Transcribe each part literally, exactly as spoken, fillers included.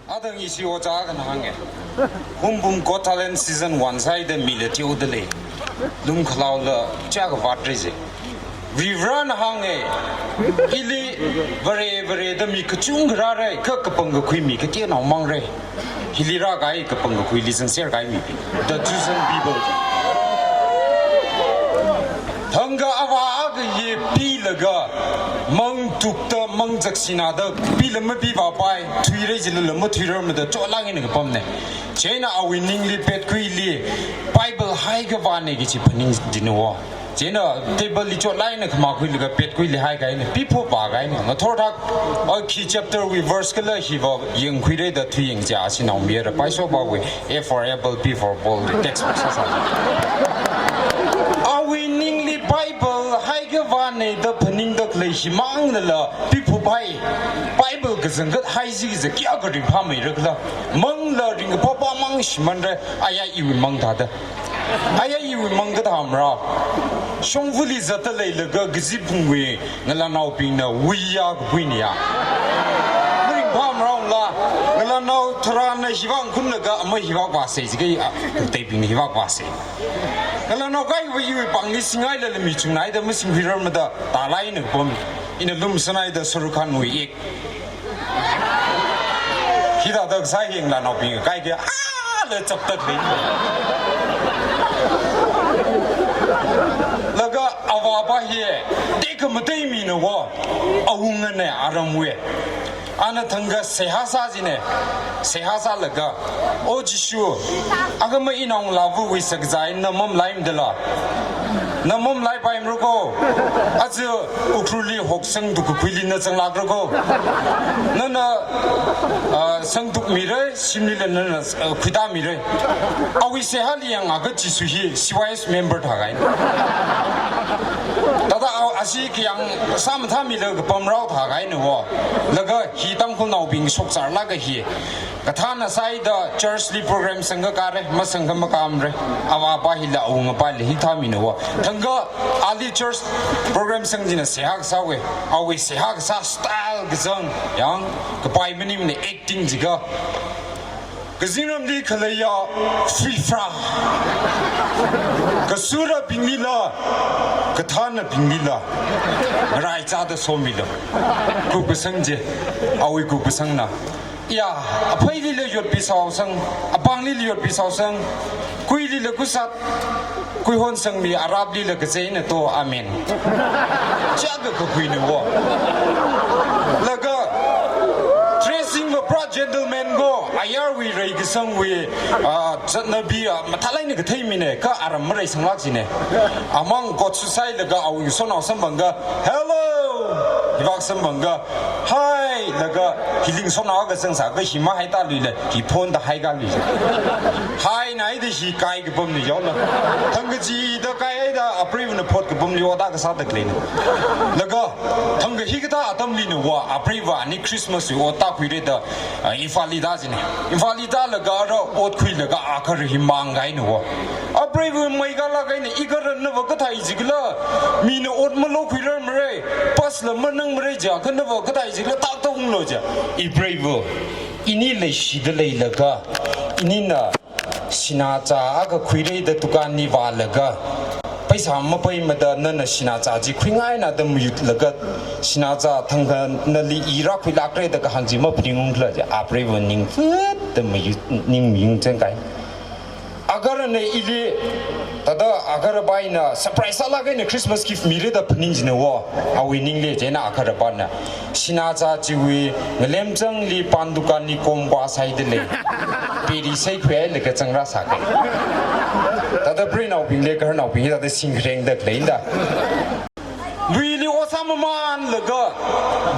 Adang ishi ojā akhana hānge. Humbum Got Talent season one sāhaida mila teoda lei. Lumkhalaola chiyākha vātra ji. Varivarana hānge. Ili vare vare da mi kachungkha rāra, kha kapangkakhui mi kateonao mangra. Hili rākahai kapangkakhuili zangser kahai mibing, the chosen people. Thangkha avā akha hi pilaga, mang tukta, mang zaksināda, pila mapivāpai, thuira jilala mathuirarmada chotlāk eina kapamna. Chieina awui ningli petkhuili, Bible haikhavāna kachi phaning dinwo. Chieina table li chotlāk eina khamakhuilaga petkhuili haikahaina, piphup vākahaina. Ngathor thak, a khi chapter wui verse kala hiva yangkhuira da thuiyang chi ashi Naomayara Paishopawui A for apple, B for ball textbook sāsā. Awui ningli Bible haikhavāna da phaningda khalei himangla piphuppai. Bible kazang kathā hi chi kaja kayākha ringphāmeira khala. Mangla ringkaphā pamang shimānra, aya iwui mang thāda. Aya iwui mang kathā mara. Shongfali zatta leilaga kazipungwui ngalānaobingna wuiya kapuina ya. Maringphā mara ungla, ngalānao tharāna hivang kunlaga ama hivak vāsei, jikai a, kateibingna hivak vāsei. Ngalānao kaiwui iwui pāngli singhailala mi chungnaida masingkhuirarmada, tālāk eina kapam. Ina lumsānaida Shahrukh Khanwui ek hithāda kasā hi ngalānaobing kaikha, ah, la chaptat lei. Laga avāva hi, tekha matei mina wo, awungana aramwui. Ana thangkha seihā sā jina, seihā sālaga, O Jishu, akhama inao ngalāvawui shakzā eina na mamalaimada la. Na mamalaipaimara ko. Aja Ukhrulli hoksang tukkakhuili na zanglākra ko. Nana, ah, sangtukmira, shimlila nana, ah, khuitāmira. Awui seihāli yangakha Jishu hi C Y S member thākahai. Thāda a, ashi khayang sāmathāmilaga kapam rao thākahaina wo. Laga hi Tangkhulnaobing shokzarlaga hi. Kathāna sāhaida church li program sangkha kāra, masangkha makāmara. Avāva hila awungapaila hithāmina wo. Thangkha ali church program sang jina seihā kasāwui. Awui seihā kasā style kazang, yang, kapai maningmana, acting jiakha. Kazingramli khaleiya free fra. Kasurabinglila, kathānabinglila, ngaraichāda somilo. Kupkasang chi, awui kupkasangna. Ya, apheilila yotpi saosang, apānglila yotpi saosang, kuilila kusat, kuihon sangmi, araplila kazeina to, amen. Chiyākha kakhuina wo. Laga, dressing va pura gentleman ko, ayarwui reikasangwui, ah, zatnabi, ah, mathālāk eina katheimina, kha aram mareisanglāk jina. Amang coat suit sāhailaga awui sonao samphangakha, "Hello!" hivak samphangakha, "Hi!" laga, hi lingsonao akha zangsākha hi mahaitā luila, hi phonda haikā luila. Hi naida hi kai kapamna yaola. Thangkachida kaihaida apreivana phot kapamli ot akha sāda khaleina. Laga, thangkha hikathā atamlina wo, apreiva ani Christmas wui ot tākhuira da, ah, Imphalli tā jina. Imphalli tālaga ara ot khuilaga agahara hi mangkahaina wo. Apreiva mai kalāk eina, "Igahara nava kathei jikhala, mina ot malokhuirarmara, bus la manangmara jiakha nava kathei jikhala, tākta unglo," ja. Ipreiva, ini leishida leilaga, inina sināchā akha khuira da dukanli vālaga, paisa mapaimada nana sināchā chi khuingaina da mayutlaga, sināchā thangkha nali i rākhuilākra da kahāng chi maphaning ungkhala ja, apreiva ning fut da mayut, ning mayung changkai. Agaharana ili, thāda agahara paina surprise sālāk eina Christmas gift mira da phaning jina wo, awui ningli, chieina agahara pana sināchā chiwui ngalemchangli pan dukanli komkwa sāhaida lei. Peri seikhuihailaga zangrāsākahai. Thāda preinaobingli, gaharnaobing hi thāda singkharengda khaleina da. Luili ot sāmamānlaga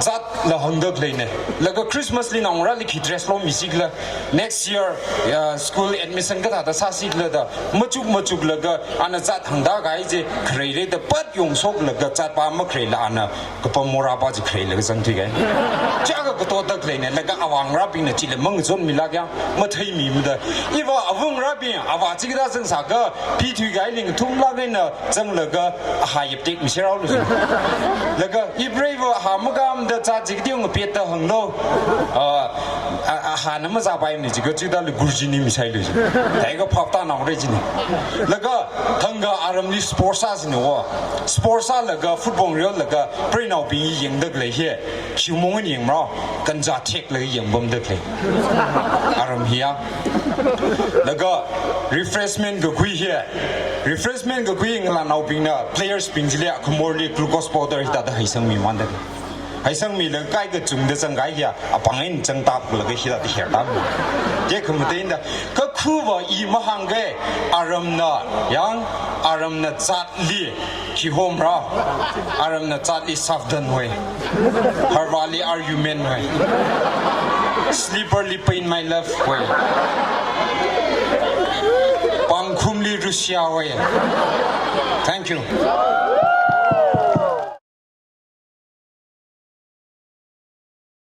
zatla hāngda khaleina. Laga Christmas li naongarāli khi dress lomisikhala, next year, ah, school admission kathāda sāsikhala da machuk machuklaga, ana zat hāngda kahai chi khareira da pat yongshoklaga, zatva makhareila ana kapam morava chi khareilaga zangthuikahai. Chiyākha katotda khaleina, laga avāngarābingna chila mangazonmilāk yang, matheimimada. Iva avāngarābing, avā chi kathā zangsākha, phithuikahai ling thumlāk eina zanglaga, ahā yaptek miseraolu. Laga, ipreiva ahā makāmada zat chi kateonao pet da hānglo. Ah, A, a, hāna mazāpaimana jiakha chithāli Guruji ni misai lei ji. Theiakha phaptānaora jina. Laga thangkha aramli sports sāsina wo. Sports sālaga football reolaga preinaobing yangdakhalei hi. Khiwui mong eina yangmara. Kanjā theklaga yangpamdakhalei. Aram hiya. Laga refreshment kakhui hi. Refreshment kakhui ngalānaobingna players bing chili akhamorli glucose powder hithāda haisangmi wanda. Haisangmilaga kaikachungda zangkahai hiya, apāng eina zangtap laga hithāda hertam. Chi khamateina, kakhuva i mahāngkha, aramna, yang, aramna zatli, khi homra, aramna zatli savdhan hoi. Harvali argument hoi. Slipper li paint my love hoi. Pangkhumli Russia hoi. Thank you.